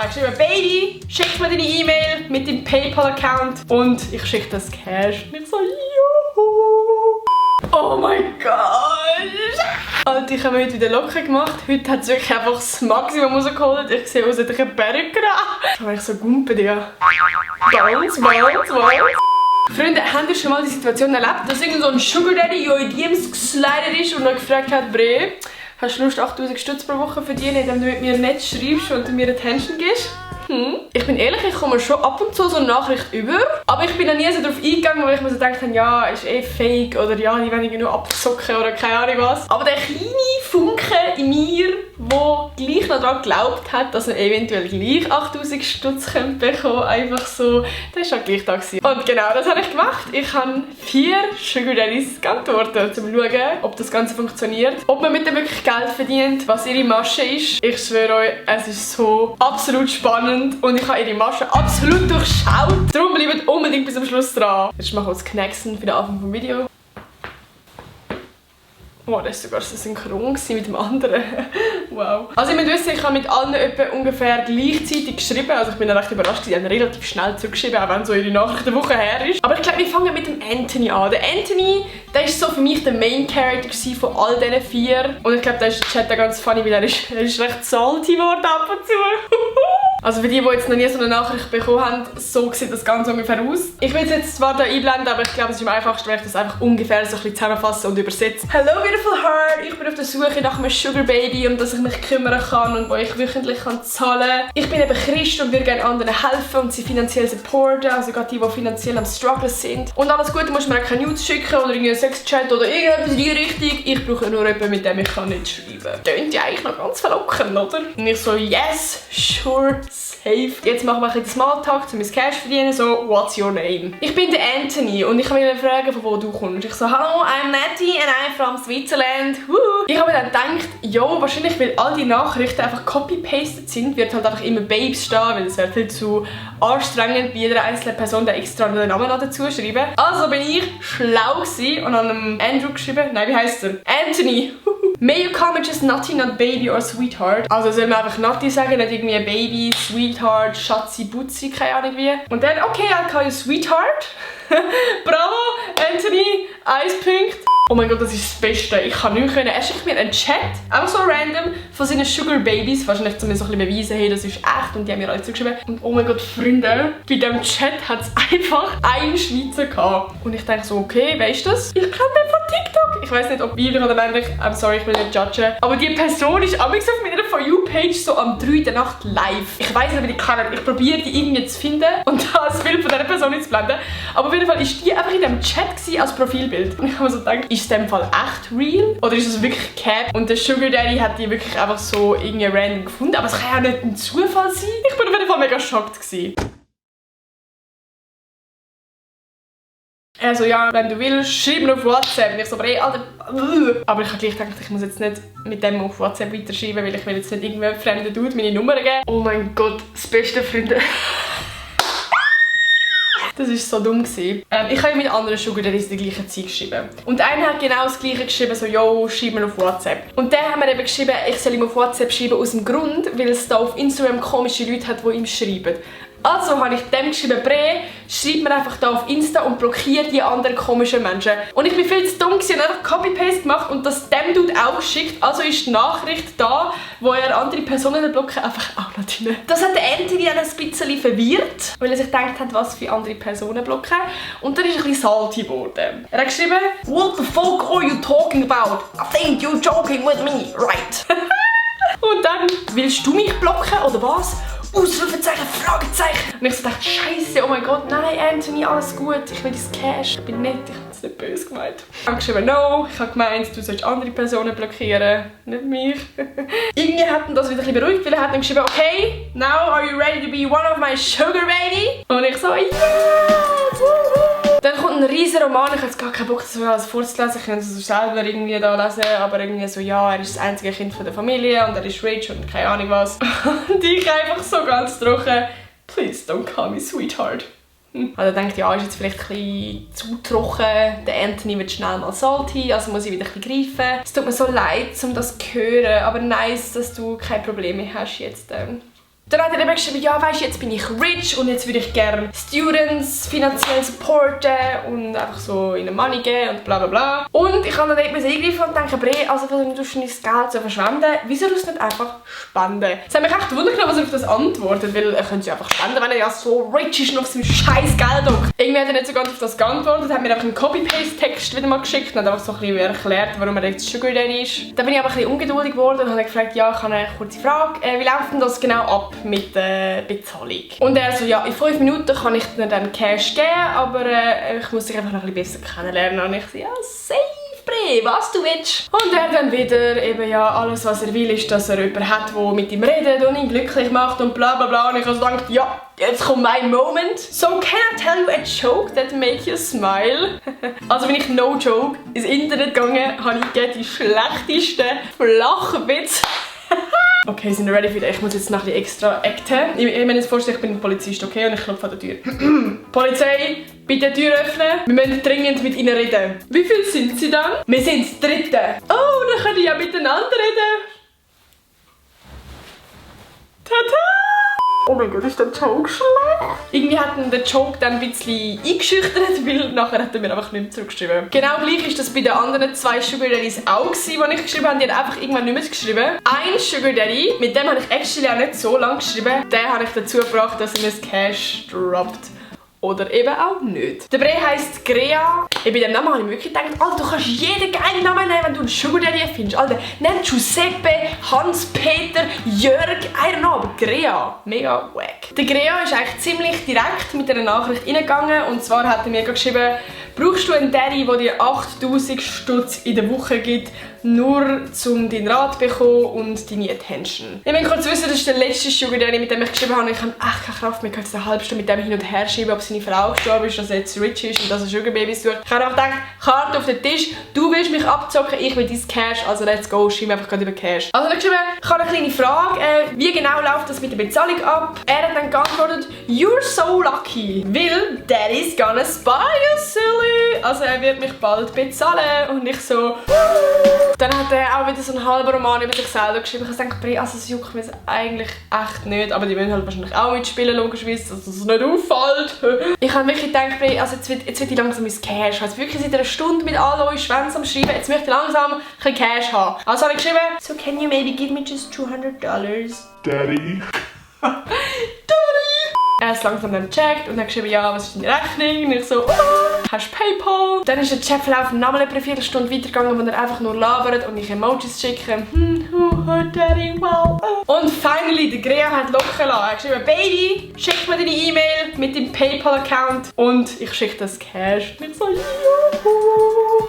Ich habe geschrieben, Baby, schick mir deine E-Mail mit deinem PayPal-Account und ich schicke das Cash. Und ich so, juhu. Oh mein Gott. Alter, ich habe mir heute wieder locker gemacht. Heute hat es wirklich einfach das Maximum rausgeholt. Ich sehe aus, als hätte ich einen Berg geraucht. Ich habe mich so gumpet, ja. Ganz. Freunde, habt ihr schon mal die Situation erlebt, dass irgend so ein Sugar Daddy in eure DMs geslidet ist und dann gefragt hat, Bre, hast du Lust 8000 Stutz pro Woche verdienen, indem du mit mir nett schreibst und mir Attention gibst? Ich bin ehrlich, ich komme schon ab und zu so eine Nachricht über, aber ich bin noch nie so darauf eingegangen, weil ich mir so gedacht habe, ja, ist eh fake oder ja, die wollen nur abzocken oder keine Ahnung was. Aber der kleine Funke in mir, der gleich noch daran geglaubt hat, dass er eventuell gleich 8000 Stutz bekommen könnte, einfach so, der war halt gleich da gewesen. Und genau, das habe ich gemacht. Ich habe 4 Sugar Daddies geantwortet, um zu schauen, ob das Ganze funktioniert, ob man mit dem wirklich Geld verdient, was ihre Masche ist. Ich schwöre euch, es ist so absolut spannend. Und ich habe ihre Masche absolut durchschaut. Darum bleibt unbedingt bis zum Schluss dran. Jetzt machen wir das Knacksen für den Anfang des Videos. Oh, das war sogar so synchron mit dem anderen. Wow. Also ich muss wissen, ich habe mit allen etwa ungefähr gleichzeitig geschrieben. Also ich bin recht überrascht, sie haben relativ schnell zurückgeschrieben, auch wenn so ihre Nachricht eine Woche her ist. Aber ich glaube, wir fangen mit dem Anthony an. Der Anthony, der ist so für mich der Main Character von all diesen 4. Und ich glaube, der ist der Chat ganz funny, weil er ist recht salty geworden ab und zu. Also für die jetzt noch nie so eine Nachricht bekommen haben, so sieht das Ganze ungefähr aus. Ich will es jetzt zwar hier einblenden, aber ich glaube, es ist am einfachsten, wenn ich das einfach ungefähr so ein bisschen zusammenfasse und übersetze. Hello beautiful heart, ich bin auf der Suche nach einem Sugar Baby, um das ich mich kümmern kann und wo ich wöchentlich zahlen kann. Ich bin eben Christ und würde gerne anderen helfen und sie finanziell supporten, also gerade die finanziell am Struggle sind. Und alles Gute, musst du mir auch keine Nudes schicken oder irgendeinen Sexchat oder irgendetwas in die Richtung. Ich brauche nur jemanden, mit dem ich nicht schreiben kann. Tönt ja eigentlich noch ganz verlockend, oder? Und ich so, yes, sure. Safe. Jetzt machen wir ein bisschen Smalltalk, um mein Cash zu verdienen. So, what's your name? Ich bin der Anthony und ich wollte fragen, von wo du kommst. Ich so, hallo, I'm Natty and I'm from Switzerland. Woo. Ich habe mir dann gedacht, jo, wahrscheinlich, weil all die Nachrichten einfach copy-pasted sind, wird halt einfach immer Babes stehen, weil es wäre viel zu anstrengend, bei jeder einzelnen Person da extra den Namen dazu schreiben. Also bin ich schlau gewesen und habe einem Andrew geschrieben. Nein, wie heisst er? Anthony. May you call me just Natty, not Baby or Sweetheart? Also soll man einfach Natty sagen, nicht irgendwie Baby, Sweetheart, Schatzi, Butzi, keine Ahnung wie. Und dann, okay, I'll call you Sweetheart. Bravo, Anthony, 1 Punkt. Oh mein Gott, das ist das Beste. Ich kann nicht mehr. Er schickt mir einen Chat, einfach so random, von seinen Sugar Babies. Wahrscheinlich um mir so ein bisschen beweisen, hey, das ist echt. Und die haben mir alle zugeschrieben. Und oh mein Gott, Freunde, bei diesem Chat hat es einfach einen Schweizer gehabt. Und ich denke so, okay, weißt du das? Ich kenne den von TikTok. Ich weiß nicht, ob weiblich oder männlich. I'm sorry, ich will nicht judgen. Aber die Person ist amigs auf meiner For You-Page so am 3 in der Nacht live. Ich weiß nicht, wie die kann. Ich probiere die irgendwie zu finden und das Bild von dieser Person nicht zu blenden. Aber auf jeden Fall war die einfach in diesem Chat als Profilbild. Und ich habe mir so gedacht, ist es in dem Fall echt real? Oder ist es wirklich Cap? Und der Sugar Daddy hat die wirklich einfach so irgendwie random gefunden. Aber es kann ja nicht ein Zufall sein. Ich bin auf jeden Fall mega geschockt gewesen. Also ja, wenn du willst, schreib mir auf WhatsApp. Und ich so, aber ey, Alter, aber ich habe gleich gedacht, ich muss jetzt nicht mit dem auf WhatsApp weiterschreiben, weil ich will jetzt nicht irgendeinem fremden Dude meine Nummer geben. Oh mein Gott, das beste, Freunde. Das war so dumm. Ich habe mit anderen Sugar Daddies die gleiche Zeit geschrieben. Und einer hat genau das gleiche geschrieben, so, yo, schreib mir auf WhatsApp. Und der hat mir eben geschrieben, ich soll ihm auf WhatsApp schreiben aus dem Grund, weil es da auf Instagram komische Leute hat, die ihm schreiben. Also habe ich dem geschrieben, Bre, schreib mir einfach da auf Insta und blockiert die anderen komischen Menschen. Und ich bin viel zu dumm und einfach Copy-Paste gemacht und das dem Dude auch geschickt. Also ist die Nachricht da, wo er andere Personen blockiert, einfach auch noch drin. Das hat der Anthony dann ein bisschen verwirrt, weil er sich gedacht hat, was für andere Personen blocken. Und dann ist er ein bisschen salty geworden. Er hat geschrieben, what the fuck are you talking about? I think you're joking with me, right? Und dann, willst du mich blocken oder was? Ausrufezeichen, Fragezeichen. Und ich so dachte, Scheiße, oh mein Gott, nein, Anthony, alles gut, ich will dein Cash, ich bin nett, ich habe es nicht böse gemeint. Ich habe geschrieben, no, ich habe gemeint, du sollst andere Personen blockieren, nicht mich. Irgendwie hat ihn das wieder ein bisschen beruhigt, weil er hat dann geschrieben, okay, now are you ready to be one of my sugar baby? Und ich so, yes! Dann kommt ein riesiger Roman, ich habe jetzt gar keinen Bock, das alles vorzulesen, ich könnte es selber irgendwie da lesen, aber irgendwie so, ja, er ist das einzige Kind von der Familie und er ist rich und keine Ahnung was. Und ich einfach so ganz trocken, please don't call me sweetheart. Also denkt, ja, ist jetzt vielleicht ein bisschen zu trocken, der Anthony wird schnell mal salty, also muss ich wieder ein bisschen greifen. Es tut mir so leid, um das zu hören, aber nice, dass du keine Probleme hast jetzt. Dann hat er eben geschrieben, ja weisst, jetzt bin ich rich und jetzt würde ich gerne Students finanziell supporten und einfach so ihnen Money geben und bla bla bla. Und ich habe dann dort eingreifen und denke, Bre, also warum tust du nicht das Geld so verschwenden? Wieso tust du nicht einfach spenden? Es hat mich echt wundert genommen, was er auf das antwortet, weil er könnte ja einfach spenden, wenn er ja so rich ist und auf seinem scheiß Geld hockt. Irgendwie hat er nicht so ganz auf das geantwortet, hat mir einfach einen Copy-Paste-Text wieder mal geschickt und hat einfach so ein bisschen erklärt, warum er jetzt Sugar Daddy ist. Dann bin ich aber ein bisschen ungeduldig geworden und habe gefragt, ja, ich habe eine kurze Frage, wie läuft denn das genau ab mit der Bezahlung? Und er so, ja, in 5 Minuten kann ich dir dann Cash geben, aber ich muss dich einfach noch ein bisschen besser kennenlernen. Und ich so, ja, safe, Bre, was du willst. Und er dann wieder, eben ja, alles was er will, ist, dass er jemanden hat, der mit ihm redet und ihn glücklich macht und bla bla bla. Und ich habe so gedacht, ja, jetzt kommt mein Moment. So, can I tell you a joke that make you smile? Also bin ich no joke ins Internet gegangen, habe ich die schlechtesten Flachwitze. Okay, sind wir ready für das? Ich muss jetzt noch ein bisschen extra acten. Ich mir jetzt vorstellen, ich bin ein Polizist, okay? Und ich klopfe an der Tür. Polizei, bitte die Tür öffnen. Wir müssen dringend mit Ihnen reden. Wie viele sind Sie dann? Wir sind das Dritte. Oh, dann können die ja miteinander reden. Tada! Oh mein Gott, ist der Joke schlecht? Irgendwie hat ihn der Joke dann ein bisschen eingeschüchtert, weil nachher hat er mir einfach nicht mehr zurückgeschrieben. Genau gleich ist das bei den anderen 2 Sugar Daddies auch gewesen, die ich geschrieben habe. Die haben einfach irgendwann nicht mehr geschrieben. Ein Sugar Daddy, mit dem habe ich actually auch nicht so lange geschrieben, den habe ich dazu gebracht, dass er mir das Cash droppt. Oder eben auch nicht. Der Bre heisst Grea. Bei dem Namen habe ich mir wirklich gedacht, Alter, du kannst jeden geilen Namen nehmen, wenn du einen Sugar Daddy findest. Alter, nenn Giuseppe, Hans-Peter, Jörg, I don't know, aber Grea. Mega wack. Der Grea ist eigentlich ziemlich direkt mit einer Nachricht reingegangen. Und zwar hat er mir geschrieben, brauchst du einen Daddy, der dir 8000 Stutz in der Woche gibt, nur um deinen Rat zu bekommen und deine Attention. Ich will kurz wissen, das ist der letzte Sugar Daddy, mit dem ich geschrieben habe. Ich habe echt keine Kraft mehr, jetzt eine halbe Stunde mit dem hin und her schieben, ob seine Frau gestorben ist, dass er jetzt rich ist und dass er Sugar Babys sucht. Ich habe auch gedacht, Karte auf den Tisch, du willst mich abzocken, ich will dein Cash, also let's go, schieben einfach gerade über Cash. Also ich habe geschrieben, ich habe eine kleine Frage, wie genau läuft das mit der Bezahlung ab? Er hat dann geantwortet, you're so lucky, weil Daddy's gonna spy you, silly. Also er wird mich bald bezahlen und ich so, dann hat er auch wieder so einen halben Roman über sich selber geschrieben. Ich dachte, also es juckt mir eigentlich echt nicht. Aber die wollen halt wahrscheinlich auch mitspielen, logischerweise, dass es nicht auffällt. Ich habe wirklich gedacht, also jetzt wird ich langsam mein Cash haben. Jetzt wirklich seit einer Stunde mit all euch Schwänzen am Schreiben. Jetzt möchte ich langsam ein bisschen Cash haben. Also habe ich geschrieben, so can you maybe give me just $200? Daddy. Er hat es langsam dann gecheckt und hat geschrieben, ja, was ist deine Rechnung? Und ich so, hast du PayPal? Dann ist der Chatverlauf nochmal etwa eine Viertelstunde weitergegangen, wo er einfach nur labert und ich Emojis schicke. Daddy, wow. Und finally, der Grea hat locker gelassen. Er hat geschrieben, Baby, schick mir deine E-Mail mit deinem PayPal-Account und ich schicke das Cash. Und ich so, juhu.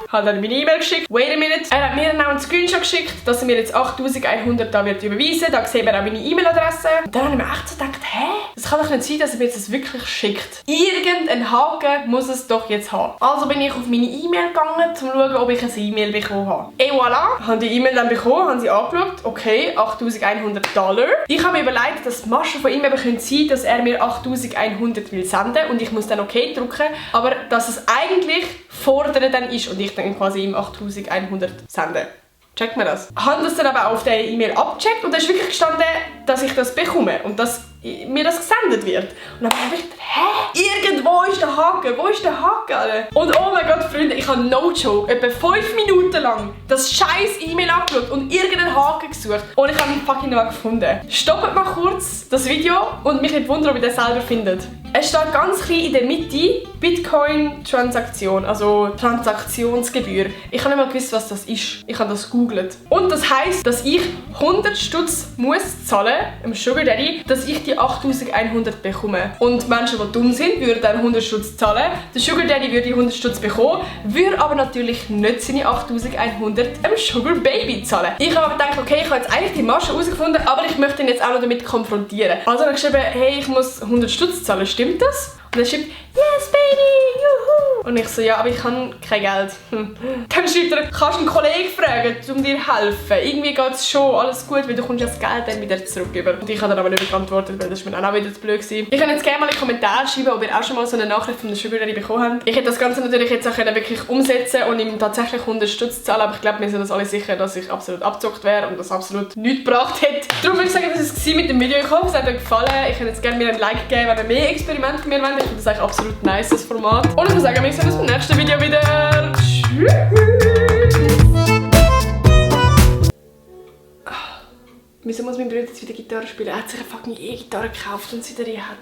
Hat dann meine E-Mail geschickt. Wait a minute. Er hat mir dann auch einen Screenshot geschickt, dass er mir jetzt 8100 da wird überweisen. Da sehen wir auch meine E-Mail-Adresse. Und dann habe ich mir echt so gedacht, hä? Das kann doch nicht sein, dass er mir das wirklich schickt. Irgendein Haken muss es doch jetzt haben. Also bin ich auf meine E-Mail gegangen, um zu schauen, ob ich eine E-Mail bekommen habe. Et voilà, habe die E-Mail dann bekommen, habe sie angeschaut. Okay, $8100. Ich habe mir überlegt, dass die Masche von ihm eben sein könnte, dass er mir 8100 will senden und ich muss dann okay drücken, aber dass es eigentlich fordern dann ist und ich dann quasi ihm 8100 sende. Checkt man das? Ich habe das dann aber auf der E-Mail abgecheckt und da ist wirklich gestanden, dass ich das bekomme und dass mir das gesendet wird. Und dann habe ich gedacht, hä? Irgendwo ist der Haken, wo ist der Haken? Alter? Und oh mein Gott, Freunde, ich habe no joke etwa 5 Minuten lang das scheiß E-Mail angeschaut und irgendeinen Haken gesucht und ich habe ihn fucking nicht gefunden. Stoppt mal kurz das Video und mich nicht wundern, ob ihr das selber findet. Es steht ganz klein in der Mitte Bitcoin-Transaktion, also Transaktionsgebühr. Ich habe nicht mal gewusst, was das ist. Ich habe das gegoogelt. Und das heisst, dass ich 100 Stutz muss zahlen, im Sugar Daddy, dass ich die 8100 bekomme. Und Menschen, die dumm sind, würden dann 100 Stutz zahlen. Der Sugar Daddy würde die 100 Stutz bekommen, würde aber natürlich nicht seine 8100 im Sugar Baby zahlen. Ich habe aber gedacht, okay, ich habe jetzt eigentlich die Masche herausgefunden, aber ich möchte ihn jetzt auch noch damit konfrontieren. Also habe ich geschrieben, hey, ich muss 100 Stutz zahlen, stimmt das? Und er schreibt, yes baby, juhu! Und ich so, ja, aber ich habe kein Geld. Dann schreibt er, kannst du einen Kollegen fragen, um dir zu helfen? Irgendwie geht es schon, alles gut, weil du kommst ja das Geld dann wieder zurück über. Und ich habe dann aber nicht geantwortet, weil das war mir auch wieder zu blöd gewesen. Ich kann jetzt gerne mal in die Kommentare schreiben, ob ihr auch schon mal so eine Nachricht von der Sugar-Daddy bekommen habt. Ich hätte das Ganze natürlich jetzt auch wirklich umsetzen und ihm tatsächlich 100 Stutz zahlen, aber ich glaube, wir sind uns alle sicher, dass ich absolut abgezockt wäre und das absolut nichts gebracht hätte. Darum würde ich sagen, das war es mit dem Video. Ich hoffe, es hat euch gefallen. Ich hätte jetzt gerne mir ein Like geben, wenn ihr mehr Experimente von mir wollt. Ich finde das eigentlich absolut nice, das Format. Und ich würde sagen, wir sehen uns beim nächsten Video wieder. Tschüss! Wieso muss mein Bruder jetzt wieder Gitarre spielen? Er hat sich eine fucking E-Gitarre gekauft und sie wieder hier hat.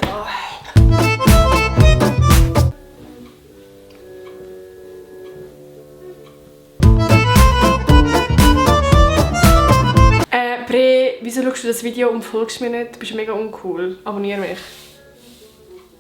Bre, wieso schaust du das Video und folgst mir nicht? Du bist mega uncool. Abonniere mich.